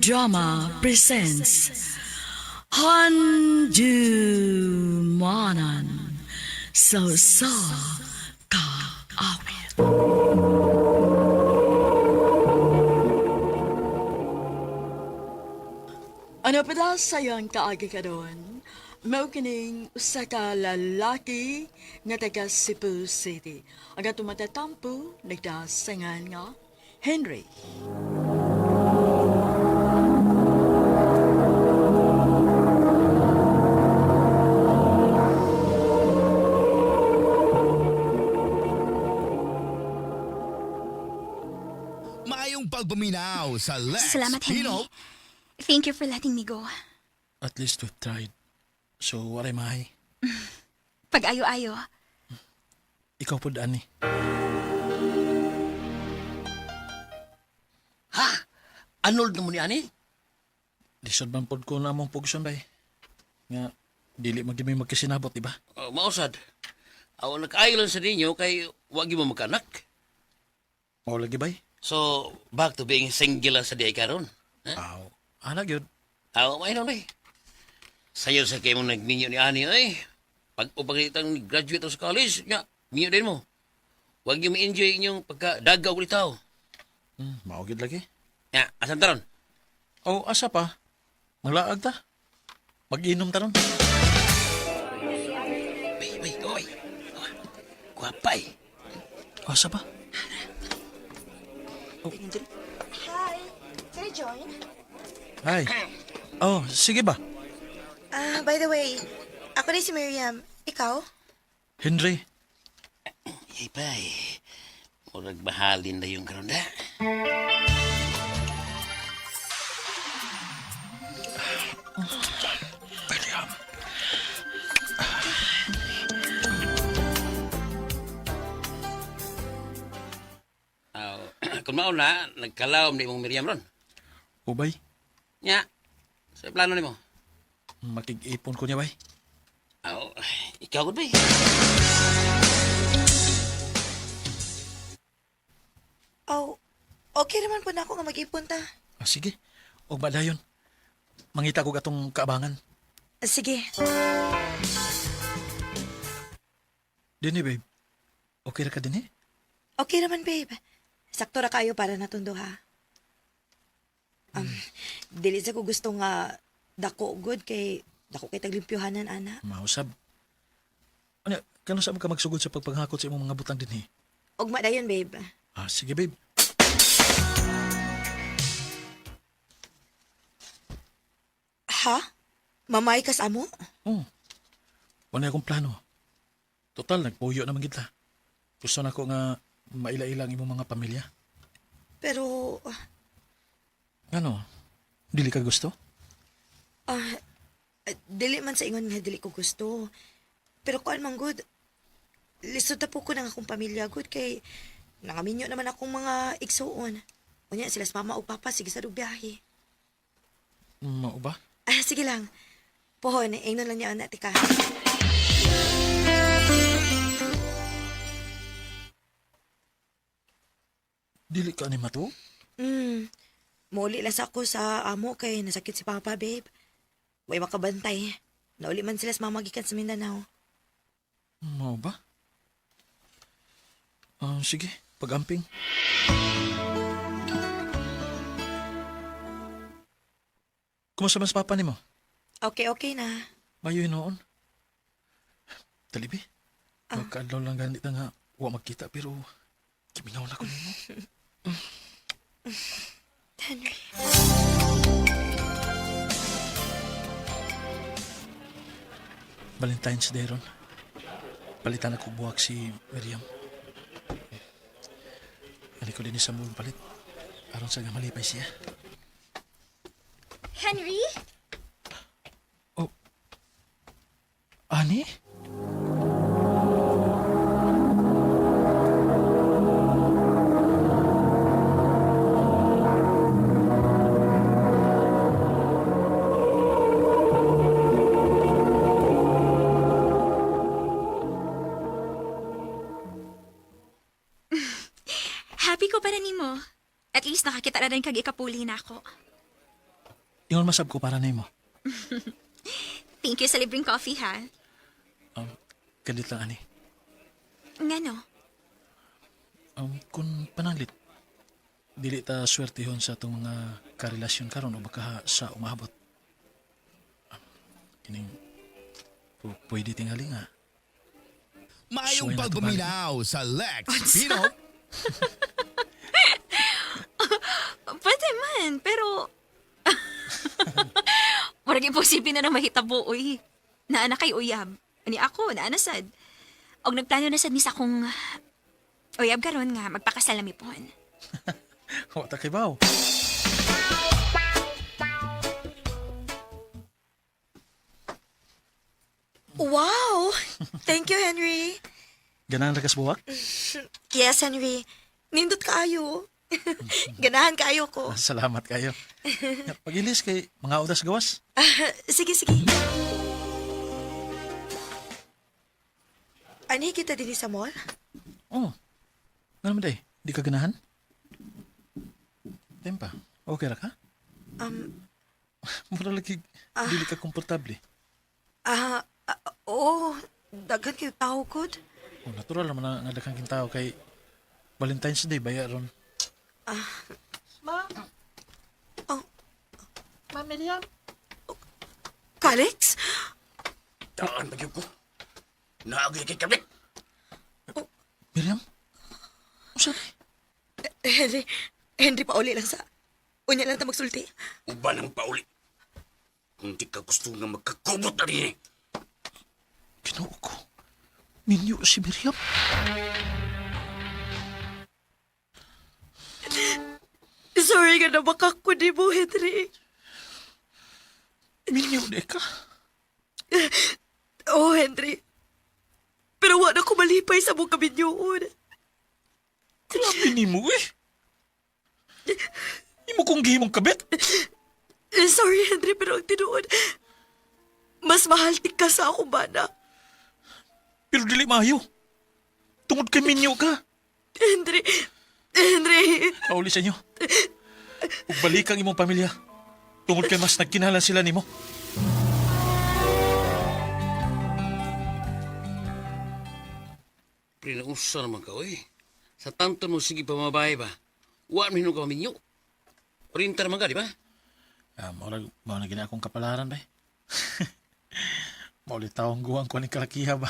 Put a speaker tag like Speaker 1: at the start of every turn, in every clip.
Speaker 1: Drama presents Handu Manan So Sa Kaawit. Ano pa daw sayang kaagi karon? Mao kining usa ka lalaki nga taga Cebu City. Ang atong matatampo nagdasangan nga Henry.
Speaker 2: Maayong pagpaminaw sa Lex
Speaker 3: Salamat, Henry.
Speaker 2: Pino.
Speaker 3: Thank you for letting me go.
Speaker 4: At least we've tried. So, what am I?
Speaker 3: Pag-ayo-ayo.
Speaker 4: Ikaw po daan eh.
Speaker 5: Ha? Anol na mo ni ani?
Speaker 4: Lisod man pod ko na among pugson bay. Nga, dili man gyud mi magkasinabot, di ba?
Speaker 5: Oh, mausad. Aw nag-ayo lang sa ninyo kay wag mo magkanak.
Speaker 4: Mao lagi bay.
Speaker 5: So, back to being single lang sa di ay karon. Ha?
Speaker 4: Aw, ana gyud.
Speaker 5: Aw, may nun eh. Sayo sa kayo mong nagminyo ni ani ay. Pag upagitang graduate sa college, nga, minyo din mo. Wag yung ma-enjoy inyong pagkadagaw ulit tao.
Speaker 4: Mao gyud lagi.
Speaker 5: Nga, asan taron?
Speaker 4: Oh, asa pa? Manglaag ta. Mag-inom ta ron.
Speaker 5: Bay, bay, oy. Oh, Gwapa eh.
Speaker 4: Asa pa?
Speaker 6: Hi! Can I join?
Speaker 4: Hi. Oh, sige ba?
Speaker 6: Ah, by the way, ako na si Miriam. Ikaw?
Speaker 4: Henry,
Speaker 5: Ay, bay. Murag mahalin na yung karon da.
Speaker 4: William.
Speaker 5: Aw, kung mauna, nagkalawom na imong Miriam ron.
Speaker 4: Ubay,
Speaker 5: Nya, sa plano nimo?
Speaker 4: makig-ipon ko niya bay.
Speaker 5: Aw, ikaw gud bay.
Speaker 6: Oh, okay naman po na ako nga mag-ipon ta.
Speaker 4: Ah, sige. Og dayon. Mangita ko atong kaabangan.
Speaker 6: Sige.
Speaker 4: Dini babe. Okay ra ka dinhi?
Speaker 6: Okay naman, babe. Sakto ra kayo para natundo, ha? Um, dili sa ko gusto nga dako good kay dako kay taglimpyuhanan, ana.
Speaker 4: Mausab. Ano, kano sa ka magsugod sa pagpanghakot sa imong mga butang dinhi?
Speaker 6: Ugma dayon, babe.
Speaker 4: Ah, sige babe.
Speaker 6: Ha? Mamay kas amo?
Speaker 4: Oh. Wala akong plano. Total, nagpuyo naman kita. Gusto na ko nga maila-ila ang imong mga pamilya.
Speaker 6: Pero,
Speaker 4: Ano? Dili ka gusto?
Speaker 6: ah, dili man sa ingon nga dili ko gusto. Pero kuan man good. Lisod na po ko ng akong pamilya good kay nangaminyo naman akong mga igsuon. Unya sila sa mama o papa sige sa biyahe.
Speaker 4: Mao ba?
Speaker 6: Ah, sige lang. Pohon, ingnon lang niya ana tika.
Speaker 4: Dili ka ni matuo?
Speaker 6: Mm. Muuli lang sa ako sa amo kay nasakit si papa, babe. Way makabantay. Nauli man sila sa mama gikan sa Mindanao.
Speaker 4: Mao ba? Ah, sige, pag-amping. Kumusta man sa papa nimo?
Speaker 6: Okay, okay na.
Speaker 4: Mayo noon. Talibi. Magkaadlaw lang ganit na nga wa magkita pero kimingaw na ko nimo.
Speaker 6: Henry.
Speaker 4: Valentine's Day ron. Palitan ako buwak si Miriam. Ali ko din sa mong palit. Aron sa nga malipay siya.
Speaker 3: Henry?
Speaker 4: Oh. Ani?
Speaker 3: Happy ko para nimo. At least nakakita na rin kag ikapuli na ako.
Speaker 4: Ingon masab ko para nimo.
Speaker 3: Thank you sa libreng coffee, ha?
Speaker 4: Kalit lang ani.
Speaker 3: Ngano?
Speaker 4: Kung panalit, dili ta swertehon sa atong mga karelasyon karon o baka sa umaabot. Kining pwede tingali nga.
Speaker 2: Maayong
Speaker 4: Suway na to,
Speaker 2: pagpaminaw sa Lex Pino.
Speaker 3: Pwede man, pero... Murag imposible na nang mahitabo, uy. Naa na kay uyab. Ani ako, naa na sad. Og nagplano na sad ni sa akong uyab karon nga magpakasal na mi pon.
Speaker 4: Wa ta kay baw.
Speaker 6: Wow! Thank you, Henry.
Speaker 4: Ganahan ra kas buwak?
Speaker 6: Yes, Henry. Nindot kaayo. Ganahan kaayo ko.
Speaker 4: Salamat kayo. Pagilis kay mga oras gawas.
Speaker 6: Sige, sige. Anhi kita dinhi sa mall?
Speaker 4: Oh. Nga naman day, di ka ganahan? Tempa, okay ra ka? Mura lagi, dili ka komportable.
Speaker 6: Ah, ah, oo, daghan kayo tao gud.
Speaker 4: Oh, natural naman na nga daghang tao kay Valentine's Day baya ron.
Speaker 7: Ma?
Speaker 6: Oh.
Speaker 7: Ma Miriam?
Speaker 6: Calix?
Speaker 5: Daan ba ko? Naagi kay kablik.
Speaker 4: Miriam? Unsa ni?
Speaker 6: Henry, Henry pauli lang sa. Unya lang ta magsulti.
Speaker 5: Uban ang pauli. Kung di ka gusto nga magkakubot na rin eh.
Speaker 4: Ginoo ko. Minyo si Miriam.
Speaker 6: Sorry nga na makakuni mo, Henry.
Speaker 4: Minyo di ka.
Speaker 6: Oh, Henry. Pero wa na ko malipay sa mong kaminyoon.
Speaker 4: Grabe nimo eh. Imo kong gihimong kabit.
Speaker 6: Sorry, Henry, pero ang tinuod, mas mahal ti ka sa akong bana.
Speaker 4: Pero dili maayo. Tungod kay minyo ka.
Speaker 6: Henry, Henry,
Speaker 4: Pauli sa inyo. Ug balik ang imong pamilya. Tungod kay mas nagkinahanglan sila nimo.
Speaker 5: Pre, nausa naman ka, oy. Sa tanto mo sige pamabay ba? Wa man ka maminyo. Orinta naman ka, di ba?
Speaker 4: Murag mao na gina akong kapalaran bay. Maulit tawang guwang ko ni kalakiha ba.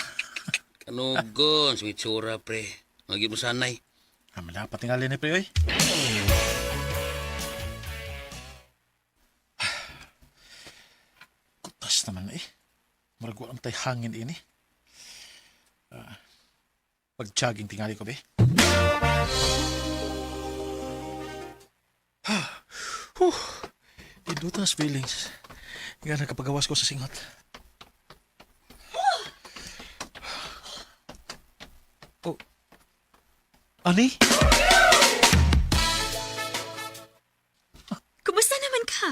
Speaker 5: Kanugon, sa mitsura, pre. Magi mo sanay.
Speaker 4: Dapat tingali ni pre oy. Kutas naman eh. Murag wa tay hangin ini. Pag-jogging tingali ko be. Huh. Indutas feelings. Nga nakapagawas ko sa singot. Oh. Ani?
Speaker 3: Kumusta naman ka?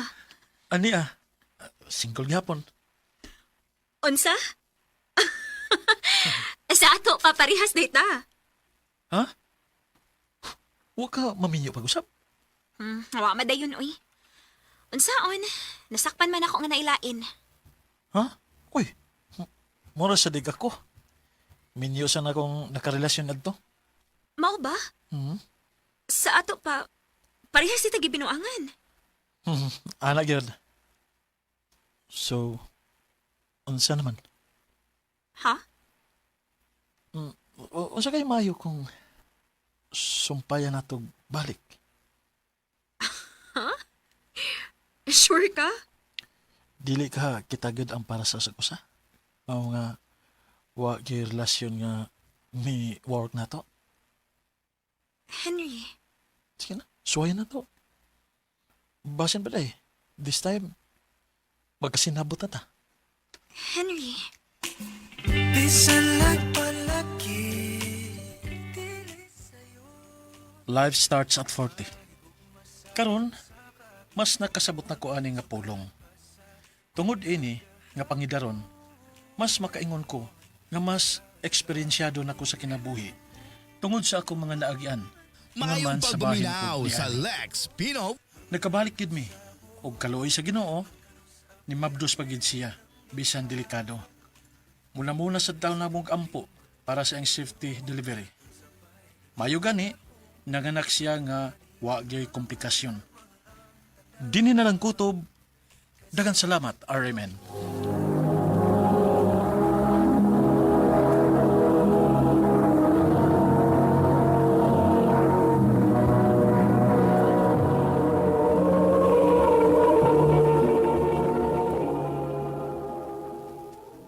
Speaker 4: Ani ah? Single gyapon.
Speaker 3: Unsa? Sa ato pa parehas data.
Speaker 4: Ha? Wa ka maminyo pag-usap?
Speaker 3: Wa madayon uy. Unsaon? Nasakpan man ako nga nailain.
Speaker 4: Ha? Uy, mura sa dig ako. Minyo sa na akong nakarelasyon adto.
Speaker 3: Mao ba?
Speaker 4: Hmm?
Speaker 3: Sa ato pa parehas dita gibinuangan.
Speaker 4: Ana gyud. So, unsa naman?
Speaker 3: Ha?
Speaker 4: Unsa kay maayo kung sumpayan nato balik?
Speaker 3: Sure ka?
Speaker 4: Dili ka kita gyud ang para sa usag usa. Mao nga wa gyud relasyon nga mi work na to.
Speaker 3: Henry,
Speaker 4: Sige na, suwayan na to. Basin pa day. This time, magkasinabot na ta.
Speaker 3: Henry.
Speaker 4: Life starts at 40. Karon, mas nakasabot na ko ani nga pulong. Tungod ini nga pangidaron, mas makaingon ko nga mas eksperyensyado na ko sa kinabuhi tungod sa akong mga naagian. Nga
Speaker 2: Maayong
Speaker 4: man sa bahin ko
Speaker 2: pagpaminaw
Speaker 4: ni
Speaker 2: sa
Speaker 4: ani.
Speaker 2: Lex Pino.
Speaker 4: Nagkabalik yun mi. Og kaluoy sa Ginoo, ni mabdos pagid siya bisan delikado. Muna-muna sa taon namong ampo para sa iyang safety delivery. Mayo gani, nanganak siya nga wa gyud komplikasyon. Dini na lang kutob. Dagan salamat, RMN.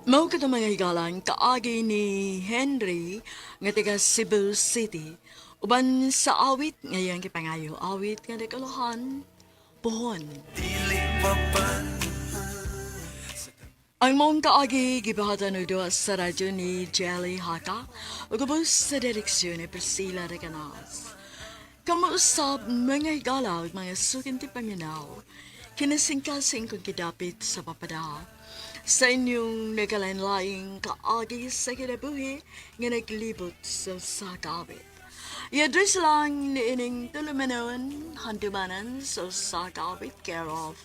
Speaker 1: Mao kadto mga higalan kaagi ni Henry nga taga Cebu City uban sa awit ngayang gipangayo awit nga nagkalohan Puhon. Ang mong kaagi gibahatan og duha sa radyo ni Jelly Haka ug ubos sa direksyon ni Priscilla Recanas. Kamausap mga higala ug mga sukinti paminaw, kinasingkasing kong gidapit sa papada. Sa inyong nagkalain-laing kaagi sa kinabuhi nga naglibot sa sakawit. I-address lang ni ining tulumanon, handumanan sa Sakawit, care of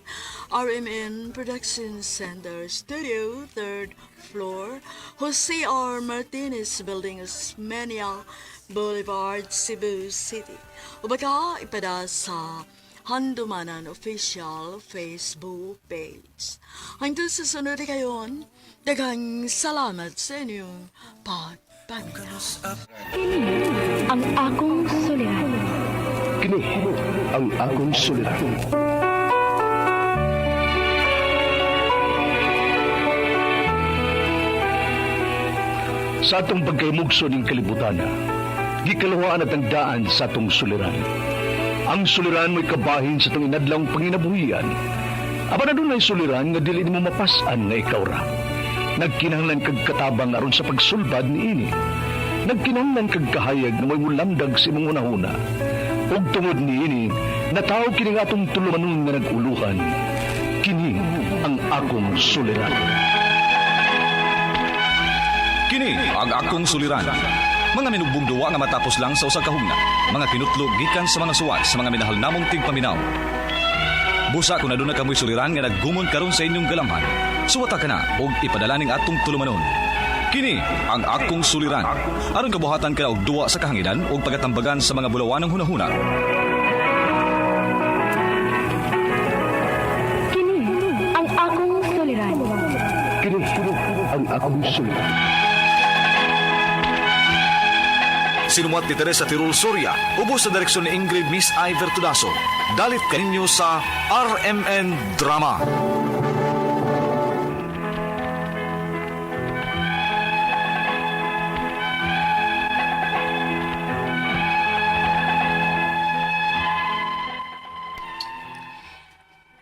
Speaker 1: RMN Production Center Studio, 3rd floor, Jose R. Martinez Building, Osmeña Boulevard, Cebu City. O baka ipada sa Handumanan Official Facebook page. Hanggang sa sunod kayon, daghang salamat sa inyong pagpaminaw.
Speaker 8: Kini ang akong suliran.
Speaker 9: Kini ang akong suliran. Sa atong pagkaymugso ning kalibutan, gikaluhaan at ang daan sa atong suliran. Ang suliran mo'y kabahin sa atong inadlawng panginabuhian. Apan adunay suliran nga dili nimo mapas-an nga ikaw ra. Nagkinahanglan kag katabang aron sa pagsulbad niini. Nagkinahanglan kag kahayag nga mo'y mulamdag sa imong hunahuna. Ug tungod niini, nataw kini nga atong tulumanon nga nag-uluhan. Kini ang akong suliran.
Speaker 10: Kini ang akong suliran. Mga minugbong duwa nga matapos lang sa usa ka hugna. Mga kinutlog gikan sa mga suwat sa mga minahal namong tigpaminaw. Busa kung aduna kamoy suliran nga naggumon karon sa inyong galamhan. Suwata ka na og ipadala ning atong tulumanon. Kini ang akong suliran. Aron kabuhatan ka og duwa sa kahanginan og pagatambagan sa mga bulawanong hunahuna.
Speaker 8: Kini ang akong suliran.
Speaker 9: Kini ang akong suliran.
Speaker 10: Sinumat ni Teresa Tirul Soria, ubos sa direksyon ni Ingrid Miss Iver Tudaso. Dalit kaninyo sa RMN Drama.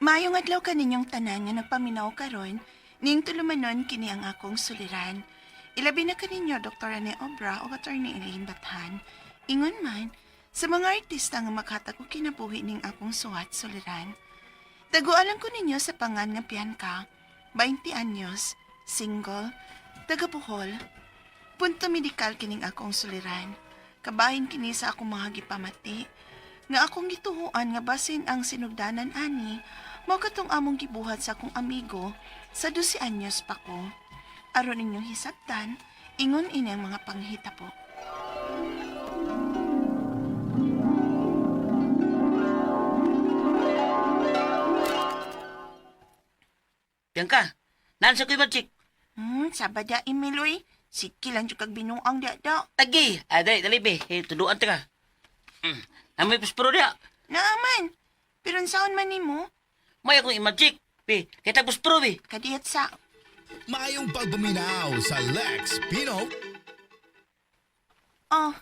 Speaker 11: Maayong adlaw kaninyong tanan nga nagpaminaw karon, ning tulumanon kini ang akong suliran. Ilabi na kaninyo Dr. Rene Obra o Attorney Elaine Bathan. Ingon man, sa mga artista nga makatag og kinabuhi ning akong suwat suliran. Tagualan ko ninyo sa pangan nga Bianca, 20 anyos, single, taga Bohol. Punto medikal kining akong suliran. Kabahin kini sa akong mga gipamati. Nga akong gituhuan nga basin ang sinugdanan ani, mao katong among gibuhat sa akong amigo sa 12 anyos pa ko. Aron inyong hisabtan, ingon ini ang mga panghitabo.
Speaker 5: Bianca, naan sa kuy chick?
Speaker 11: Sabada Emiloy, sige lang jud kag binuang da da.
Speaker 5: Agi, ah, dali, dali, be. Eh, tuduan ta ka. Amoy paspro diya.
Speaker 11: Naaman, pero unsaon man nimo?
Speaker 5: May akong imajik. Be, kita paspro, be.
Speaker 11: Kadiyat sa
Speaker 2: Maayong pagpaminaw sa Lex Pino.
Speaker 11: Oh,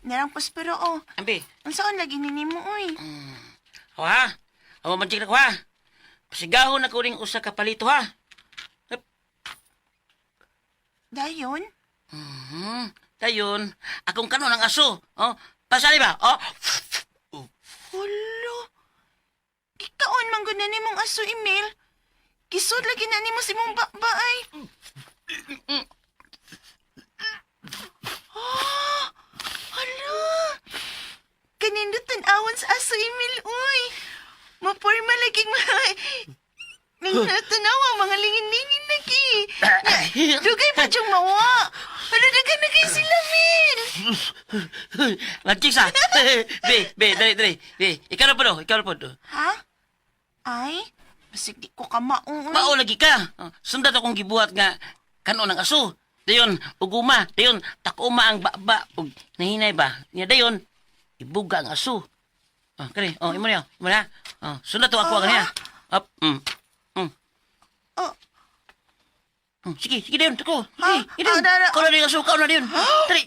Speaker 11: narang paspero oh.
Speaker 5: Ambi,
Speaker 11: Unsaon lagi ni nimo oy?
Speaker 5: Ako ha? Ako magic na ko ha? Pasigahon na ko ring usa ka palito ha?
Speaker 11: Dayon?
Speaker 5: Dayon, akong kanon ang aso. Oh, pasali ba? Oh,
Speaker 11: Hulo. Gikaon man gud na nimong aso, Emil. Kisod lagi na nimo si mong bakba ay. Ah, hala. Kanindot tan-awon sa aso, Emil, uy. Maporma. laging mga... Tanawa, mga lingin-lingin lagi. Dugay pa diyang mawa. Ano, daghan na kayo sila, Mil.
Speaker 5: Nagchicks ah. Be, be, dali, dali. Be, ikaw na po do, ikaw na po do.
Speaker 11: Ha? Ay, basig di ko ka maon.
Speaker 5: Mao lagi ka. Sundat akong gibuhat nga kanon ang aso. Dayon, uguma, dayon, takuma ang baba ug nahinay ba. Nya dayon, ibuga ang aso. Ah, kani, oh, imo niya, imo na. Oh, sundat to ako kaniya. Up.
Speaker 11: Oh.
Speaker 5: Sige, sige dayon, tako. Sige,
Speaker 11: Ah,
Speaker 5: sige dayon.
Speaker 11: ah, dara.
Speaker 5: Kau na dayon aso, kau na dayon. Dali.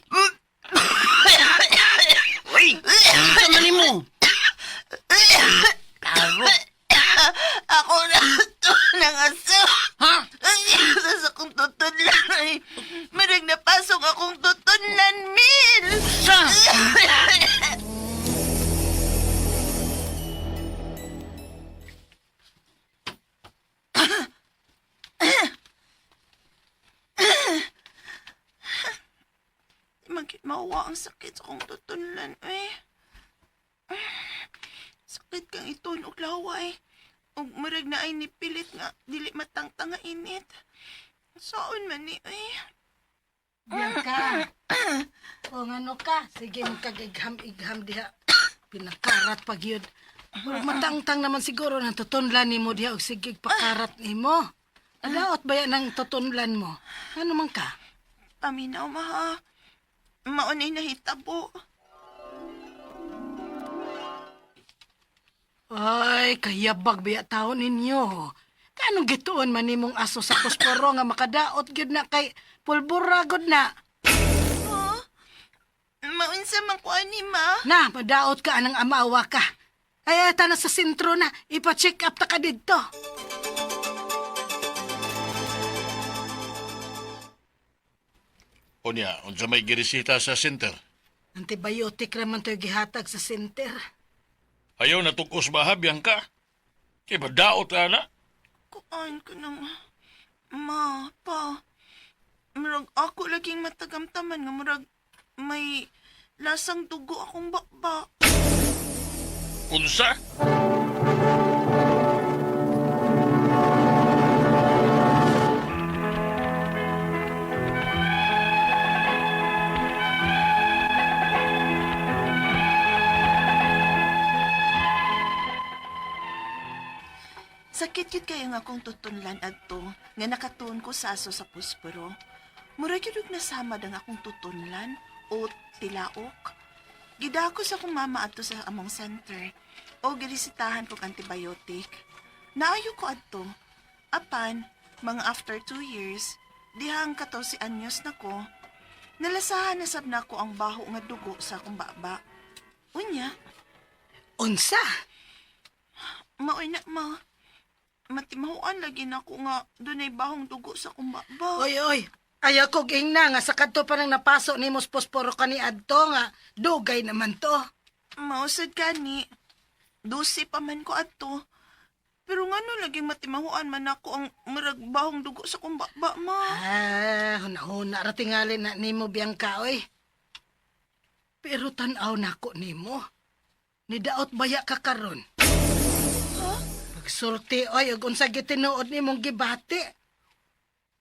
Speaker 5: Uy, saan na nimo? Klaro.
Speaker 11: Ako na ito ng aso.
Speaker 5: Ha?
Speaker 11: Sa akong tutunlan ay marag napasok akong tutunlan, Mil.
Speaker 5: Sa?
Speaker 11: Magit mawa ang sakit sa akong tutunlan, eh. Sakit kang iton og laway. Og murag na ay nipilit nga dili matangtang nga init. Saon man ni eh.
Speaker 7: Bianca. Kung ano ka, sige mo kag-igham-igham diha. Pinakarat pag yun. Murag matangtang naman siguro nang tutunlan nimo diha og sige pakarat nimo. Adaot ba yan ang tutunlan mo? Ano man ka?
Speaker 11: Paminaw maha. Maunay nahitabo.
Speaker 7: Ay, kayabag biya tao ninyo. Kanong gituon man nimong aso sa posporo nga makadaot gyud na kay pulbura gud na.
Speaker 11: Maunsa man ko ani ma.
Speaker 7: Na, madaot ka anang amawa ka. Ay, ta na sa sentro na. Ipa-check up ta ka didto.
Speaker 4: Unya, unsa may giresita sa center?
Speaker 7: Antibiotic raman to'y gihatag sa center.
Speaker 4: Ayaw na tukos ba ha, Bianca? Kay badaot ka na.
Speaker 11: Kuan ko nang ma pa. Murag ako laging matagamtaman nga murag may lasang dugo akong bakba.
Speaker 4: Unsa?
Speaker 11: Sakit yun kayo nga akong tutunlan adto nga nakatuon ko sa aso sa pusporo. Murag yun og nasamad ang akong tutunlan o tilaok. Gidako sa akong mama adto sa among center o girisitahan kog antibiotic. Naayo ko adto. Apan, mga after 2 years, dihang 14 anyos na ko, nalasahan na sab nako ang baho nga dugo sa akong baba. Unya,
Speaker 7: Unsa?
Speaker 11: maoy na ma. Matimahuan lagi na ako nga dunay bahong dugo sa akong baba.
Speaker 7: Oy, oy. Ayaw ko ingna nga sa kadto pa nang napaso ni mos posporo kani adto nga dugay naman to.
Speaker 11: Mausad gani. 12 pa man ko adto. Pero ngano laging matimahuan man ako ang murag bahong dugo sa akong baba ma.
Speaker 7: Ah, hunahuna ra tingali na nimo Bianca oy. Pero tan-aw nako nimo. Nidaot baya ka karon. Pagsulti oy ug unsa gitinuod nimong gibati.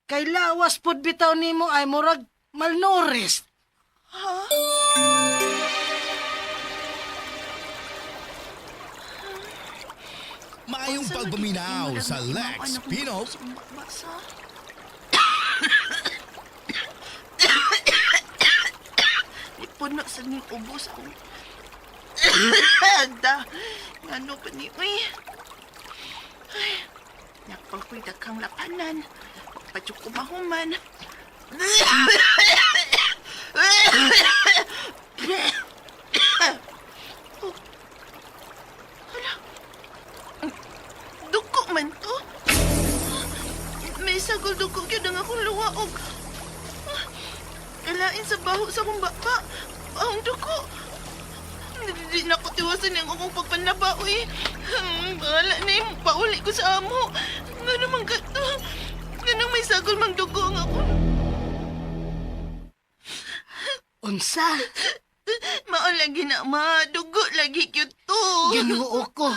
Speaker 7: Kay lawas pud bitaw nimo ay murag malnourished.
Speaker 11: Ha?
Speaker 2: Maayong
Speaker 11: Unsa lagi
Speaker 2: pagpaminaw
Speaker 11: murag
Speaker 2: sa
Speaker 11: matimahuan
Speaker 2: Lex
Speaker 11: akong
Speaker 2: Pino
Speaker 11: dugo sa akong baba sa? Puno sa ning ubo sa akong Da. Ngano pa ni uy. Ay, nakpal ko'y daghang lapanan. Pagpadyok ko mahuman. Oh. Hala. Duko man to. May sagol duko gyud ang akong luwaog. Kalain sa baho sa akong baba. Ang duko. Di na ko tiwasan ang akong pagpanlaba, uy. Bahala na yung pauli ko sa amo. Nga naman ka to. Nga nang may sagol mang dugo ang ako.
Speaker 7: Unsa?
Speaker 11: Mao lagi na, ma. Dugo lagi gyud to.
Speaker 7: Ginoo ko.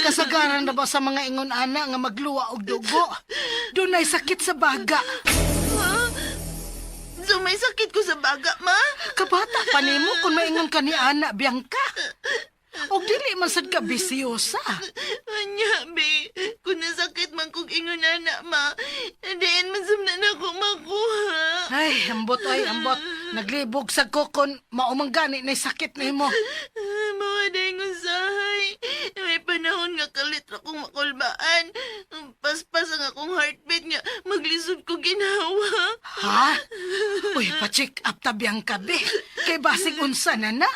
Speaker 7: Kasagaran na ba sa mga ingon ana nga magluwa og dugo? Dunay sakit sa baga.
Speaker 11: Ha? So may sakit ko sa baga, ma?
Speaker 7: Kabata pa nimo kung maingon ka ni ana, Bianca. Og dili man sad ka bisyosa.
Speaker 11: Anya, be. Kung nasakit man kong ingon ana, ma. Diin man sab na nako makuha.
Speaker 7: Ay, ambot ay, ambot. Naglibog sa ko kon maumang gani na sakit nimo.
Speaker 11: Mga dayon sahay. May panahon nga kalit ra kong makulbaan. Paspas ang akong heartbeat nga maglisod ko ginawa.
Speaker 7: Ha? Uy, pa-check up ta, Bianca, be. Kay basig unsa na na.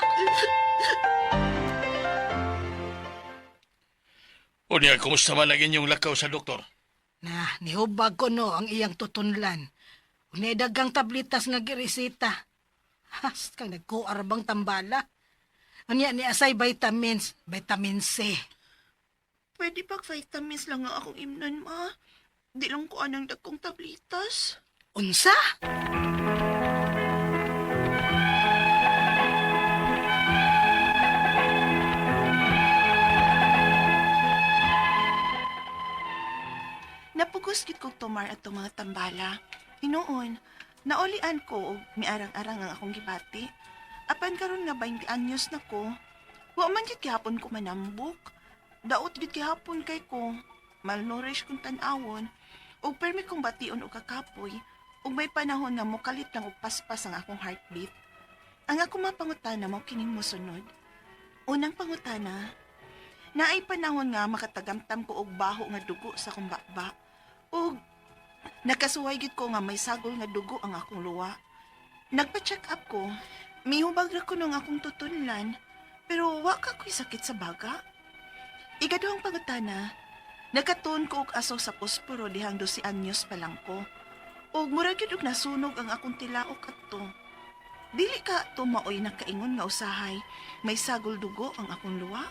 Speaker 4: O niya, kumusta man ang inyong lakaw sa doktor?
Speaker 7: Na, nihubag ko no ang iyang tutunlan. Unay dagang tablitas nga giresita. Has, kang nagkuar bang tambala. Unya ni asay vitamins, vitamin C.
Speaker 11: Pwede pag vitamins lang ang akong imnon, ma. Di lang ko anang dagkong tablitas.
Speaker 7: Unsa?
Speaker 11: Napugos gid kog tumar atong mga tambala. Hinuon, naulian ko og miarang-arang ang akong gibati. Apan karon nga 20 anyos na ko, wa man gid gihapon ko manambok. Daot gid gihapon kay ko, malnourished kong tan-awon, ug permi kong bation og kakapoy, ug may panahon nga mokalit lang og paspas ang akong heartbeat. Ang akong mga pangutana mao kining mosunod. Unang pangutana, naay panahon nga makatagamtam ko og baho nga dugo sa akong baba. Ug nakasuway gid ko nga may sagol nga dugo ang akong luwa. Nagpa-check up ko. Mihubag ra ko nung akong tutunlan, pero wa ka ko'y sakit sa baga. Ikaduhang pangutana, nakatuon ko og aso sa posporo dihang 12 anyos pa lang ko. Ug murag gyud og nasunog ang akong tilaok adto. Dili ka tumaoy nakaingon nga usahay, may sagol dugo ang akong luwa.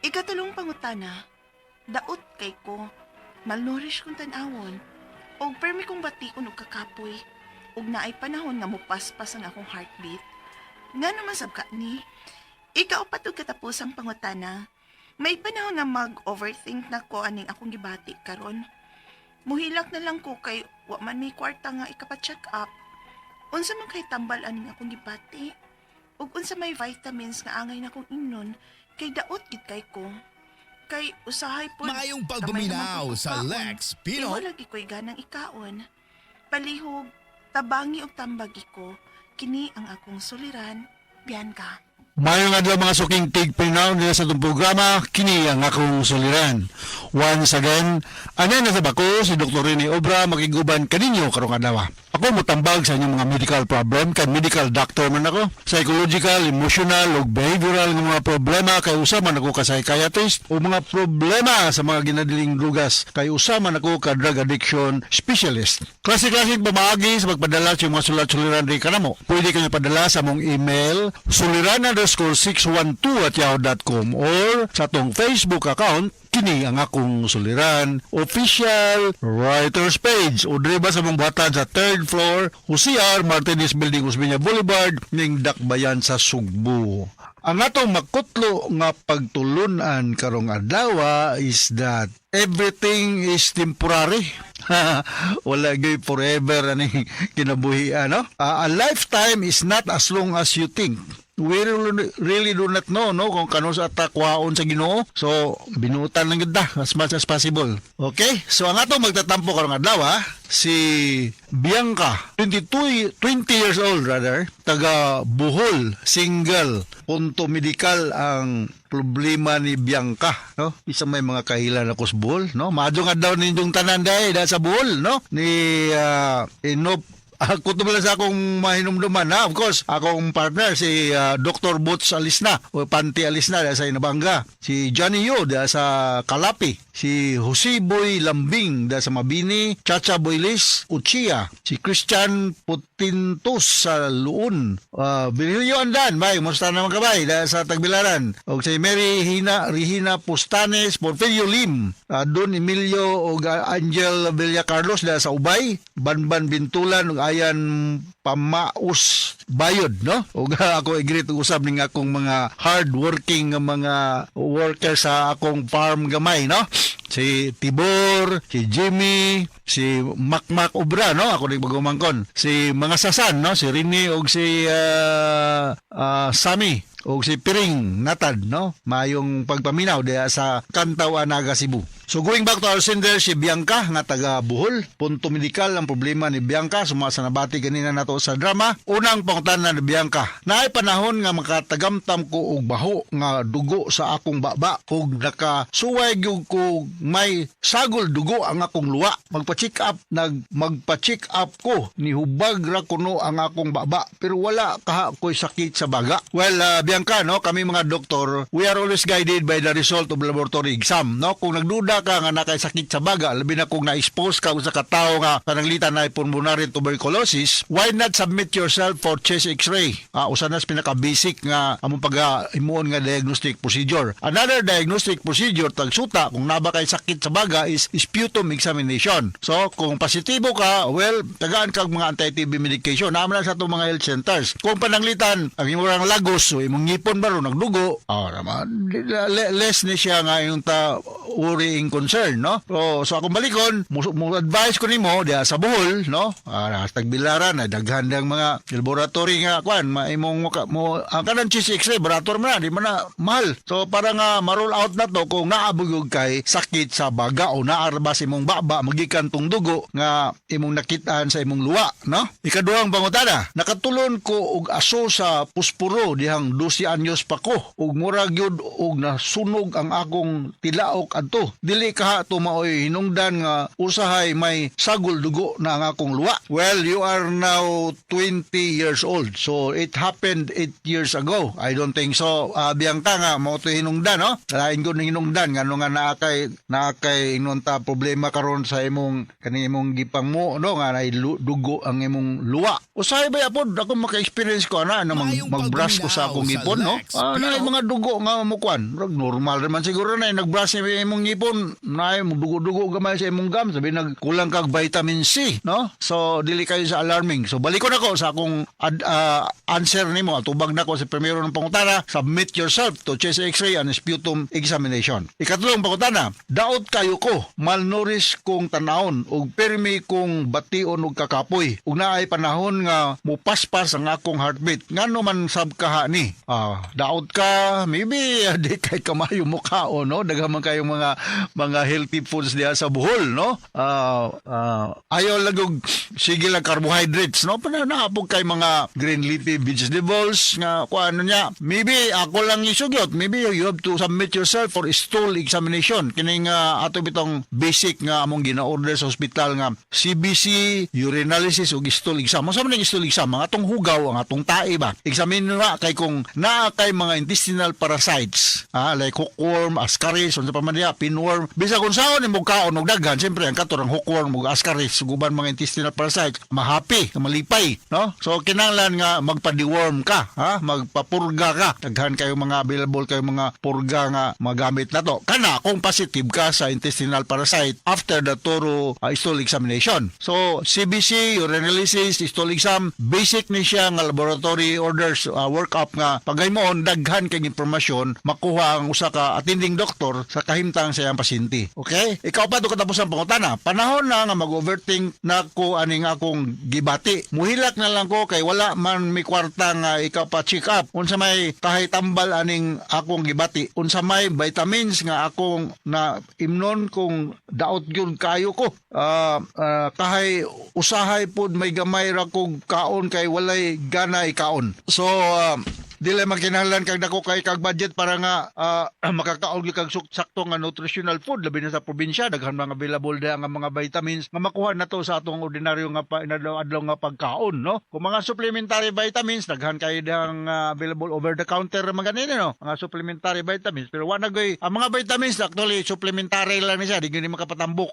Speaker 11: Ikatulong pangutana, daot kay ko, malnourished kong tan-awon, og permi kong bation og kakapoy, ug naay panahon nga mopaspas ang akong heartbeat. Nga naman sab ka ni, ikaw patog katapos ang pangutana, may panahon nga mag-overthink na ko aning akong gibati karon. Muhilak na lang ko kay wa man may kwarta nga ikapa-check up. Unsa man kay tambal aning akong gibati? Ug unsa may vitamins nga angay na kong imnon kay daot gid kay ko. Kay usahay pod
Speaker 2: Maayong
Speaker 11: gamay naman
Speaker 2: pagpaminaw
Speaker 11: kog
Speaker 2: sa
Speaker 11: kaon.
Speaker 2: Lex
Speaker 11: Kay
Speaker 2: Pino.
Speaker 11: wala gid ko'y ganang ikaon. Palihog, tabangi og tambagi ko. Kini ang akong suliran, Bianca.
Speaker 12: Mayong adlaw mga suking tigpinaw nila sa itong programa, kini ang akong suliran. Once again, anay na sa bako si Dr. Rene Obra makiguban kaninyo karong adlaw. Ako motambag sa inyong mga medical problem kay medical doctor man ako. Psychological, emotional ug behavioral nga mga problema kay usa man ako ka psychiatrist o mga problema sa mga ginadiling drugas kay usa man ako ka drug addiction specialist. Klase-klase pamaagi sa pagpadala sa inyong mga sulat-suliran rin kanamo. Pwede kayo padala sa among email suliran_612@yahoo.com or sa atong Facebook account kini ang akong suliran official writers page o diri ba sa mong buhatan sa third floor Jose R. Martinez Building, Osmeña Boulevard, ning Dakbayan sa Sugbo. Ang atong makutlo nga pagtulunan karong adlaw is that everything is temporary. Wala gyud forever ani kinabuhi, ano? A lifetime is not as long as you think. We really, really do not know, no, kung kanus ata kwaon sa Ginoo. So binutan lang gyud ta as much as possible. Okay? So ang atong magtatampo karong adlaw, si Bianca, 22, 20 years old rather, taga Bohol, single, punto medical ang problema ni Bianca, no? Isa may mga kahilan ako sa Bohol, no? Maadyo nga daw ninyong tanan dahil sa Bohol, no? Ni Inop ako lang sa akong mahinumduman na, of course, akong partner si Dr. Boots Alisna o Panti Alisna dahil sa Inabanga, si Johnny Yo dahil sa Kalapi, si Jose Boy Lambing dahil sa Mabini, Chacha Boylis Uchia, si Christian Putintos sa Luun, Virgilio Andan, bay, musta naman ka bay, dahil sa Tagbilaran, o si Mary Hina, Regina Pustanes, Porfirio Lim, Don Emilio o Angel Villa Carlos dahil sa Ubay, Banban Bintulan ug Ayan Pamaus Bayod, no? Ug ako i-greet usab ning akong mga hard-working nga mga worker sa akong farm gamay, no? Si Tibor, si Jimmy, si Makmak Obra, no? Ako ning bagumangkon. Si mga Sasan, no? Si Rini ug si Sammy ug si Piring Natad, no? Mayong pagpaminaw diha sa Kantaw, Anaga, Cebu. So going back to our sender, si Bianca nga taga Bohol. Punto medikal ang problema ni Bianca suma sa nabati ganina nato sa drama. Unang pangutana ni Bianca, naay panahon nga makatagamtam ko og baho nga dugo sa akong baba ug nakasuway gyud ko may sagol dugo ang akong luwa. Magpa-check up, magpa-check up ko, nihubag ra kuno ang akong baba pero wala kaha ko'y sakit sa baga. Well, Bianca, no, kami mga doktor, we are always guided by the result of laboratory exam, no? Kung nagduda ka nga nakay sakit sa baga, labi na kung na-expose ka sa katao nga pananglitan na pulmonary tuberculosis, why not submit yourself for chest x-ray? Usa na sa pinaka-basic nga among pag himuon nga diagnostic procedure. Another diagnostic procedure tagsuta kung naa ba kay sakit sa baga is sputum examination. So, kung positibo ka, well, tagaan kag mga anti-TB medication. Naa man na sa atong mga health centers. Kung pananglitan, ang imong lagos o imong ngipon ba ro nagdugo, naman, less ni siya nga yung ta worrying concern, no? So akong balikon, mo advice ko nimo diha sa Bohol, no? Tagbilaran na daghan dang mga laboratory nga kwan, maimong mo ang kanang chest x-ray barato man na, di man na mahal. So para nga ma-roll out na to kung naa gyud kay sakit sa baga o naa ra ba sa imong baba magikan tong dugo nga imong nakitaan sa imong luwa, no? Ikaduhang pangutana, nakatulon ko og aso sa puspuro dihang 12 anyos pa ko ug mura gyud og nasunog ang akong tilaok adto. Dili kaha to maoy hinungdan nga usahay may sagol dugo na ang akong luwa. Well, you are now 20 years old. So it happened 8 years ago. I don't think so. Bianca, nga mao to hinungdan, no? Lain ko ning hinungdan ngano nga naa kay ingon ta problema karon sa imong kaning imong gipangmo, no, nga nay dugo ang imong luwa. Usahay ba pod ako maka-experience ko ana na mag-brush ko sa akong ngipon, no? Naay mga dugo nga mukuan. Murag normal naman siguro na nag-brush sa imong ngipon, naay mo dugo-dugo gamay sa imong gum, sabi nagkulang kag vitamin C, no? So dili kayo sa alarming. So balikon ako sa akong answer nimo, atubag nako sa primero ng pangutana, submit yourself to chest x-ray and sputum examination. Ikatlong pangutana, daot kayo ko, malnourished kong tanawon ug pirmi kong bation og kakapoy ug naay panahon nga mupaspas ang akong heartbeat. Ngano man sab kaha ni? Daot ka, maybe di kay kamayo mo kaon, no? Daghan man kayong mga healthy foods diha sa Bohol, no? Ayaw lang og sige lang carbohydrates, no? Pana naapog kay mga green leafy vegetables nga kuan ano niya. Maybe ako lang isugyot. Maybe you have to submit yourself for stool examination. Kining ato bitong basic nga among gina-order sa ospital nga CBC, urinalysis ug stool exam. Unsa man ang stool exam? Ang atong hugaw, ang atong tae ba? Examine na kay kung naa kay mga intestinal parasites, like hookworm, ascaris, unsa pa man diha, pinworm. Bisag unsaon nimo kaon og daghan, siyempre ang katorang hookworm ug ascaris ug uban mga intestinal parasites, mahappy, malipay, no? So kinahanglan nga magpa-deworm ka, ha? Magpapurga ka. Daghan kayo mga available kayo mga purga nga magamit na to. Kana kung positive ka sa intestinal parasite after the thorough stool examination. So CBC, urinalysis, stool exam, basic ni siya nga laboratory orders, work-up nga pagaymoon daghan kay impormasyon makuha ang usa ka attending doctor sa kahimtang sa iyang pasyente. Okay? Ikaw pa do katapos ang pangutana. Panahon na nga mag-overthink na ko aning akong gibati. Muhilak na lang ko kay wala man mi kwarta nga ikaw pa check up. Unsa may kahay tambal aning akong gibati? Unsa may vitamins nga akong na imnon kung daot gyud kayo ko? Kahay usahay pod may gamay ra kog kaon kay walay gana ikaon. So dili man kinahanglan kag dako kay kag budget para nga makakaon gyud kag sakto nga nutritional food, labi na sa probinsya, daghan mga available diha nga mga vitamins nga makuha nato sa atong ordinaryo nga pa adlaw nga pagkaon, no? Kung mga supplementary vitamins, daghan kay dihang available over the counter mga ganini, no, mga supplementary vitamins. Pero wa na goy ang mga vitamins, actually supplementary lang ni siya, di gyud ni makapatambok,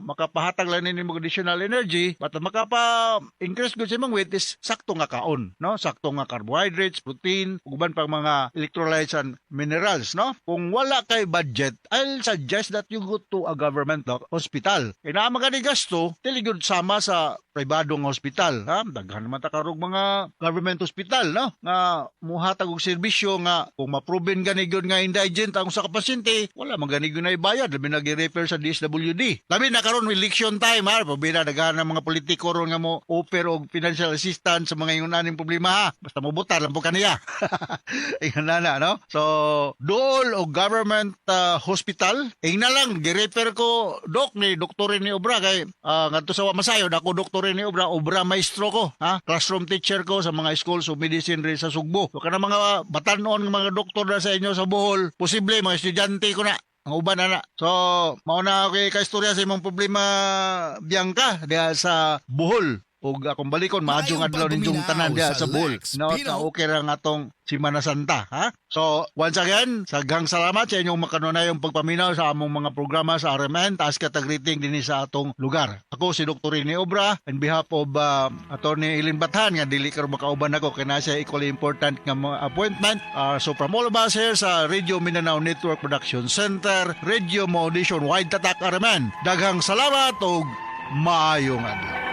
Speaker 12: makapahatag lang ni mo additional energy, but makapa increase gud sa imong weight is sakto nga kaon, no? Sakto nga carbohydrates, protein ug uban pang mga electrolytes and minerals, no? Kung wala kay budget, I'll suggest that you go to a government hospital. Kay naa man gani gasto, dili gyud sama sa pribado nga hospital, ha? Daghan naman ta karong mga government hospital, no? Nga muhatag og serbisyo nga kung maproven gani gyud nga indigent ang usa ka pasyente, wala man gani gyud na ibayad, labi na gi-refer sa DSWD. Labi na karon election time, ha? Pabira daghan ng mga politiko ron nga mo offer og financial assistance sa mga ingon aning problema, ha. Basta mobotar lang po kaniya. Ingon na na, no? So, dool og government hospital, ingna lang gi-refer ko dok ni Doktor ni Obra kay ngadto sa Masayod ako Doktor ni Obra, Obra maestro ko, ha? Classroom teacher ko sa mga schools of medicine rin sa Sugbo. So kana mga batan-on nga mga doktor na sa inyo sa Bohol, posible mga estudyante ko na ang uban na na. So, mao na okay ka istorya sa imong problema, Bianca, diha sa Bohol. Ug akong balikon, maadyo
Speaker 2: Maayong
Speaker 12: adlaw ninyong tanan
Speaker 2: pagpaminaw
Speaker 12: diha
Speaker 2: sa
Speaker 12: sa Bohol.
Speaker 2: Lex
Speaker 12: No,
Speaker 2: Pino.
Speaker 12: na okay ra nga atong Simana Santa, ha? So, once again, saghang salamat sa inyong makanunayong pagpaminaw sa among mga programa sa RMN. Taas katag-rating din sa atong lugar. Ako si Dr. Rene Obra, on behalf of Attorney Eileen Bathan, nga dili karon makauban ako kay naa siya equally important nga mga appointment. So from all of us here sa Radio Mindanao Network Production Center, Radio Mo Nationwide Tatak RMN. Daghang salamat ug maayong adlaw.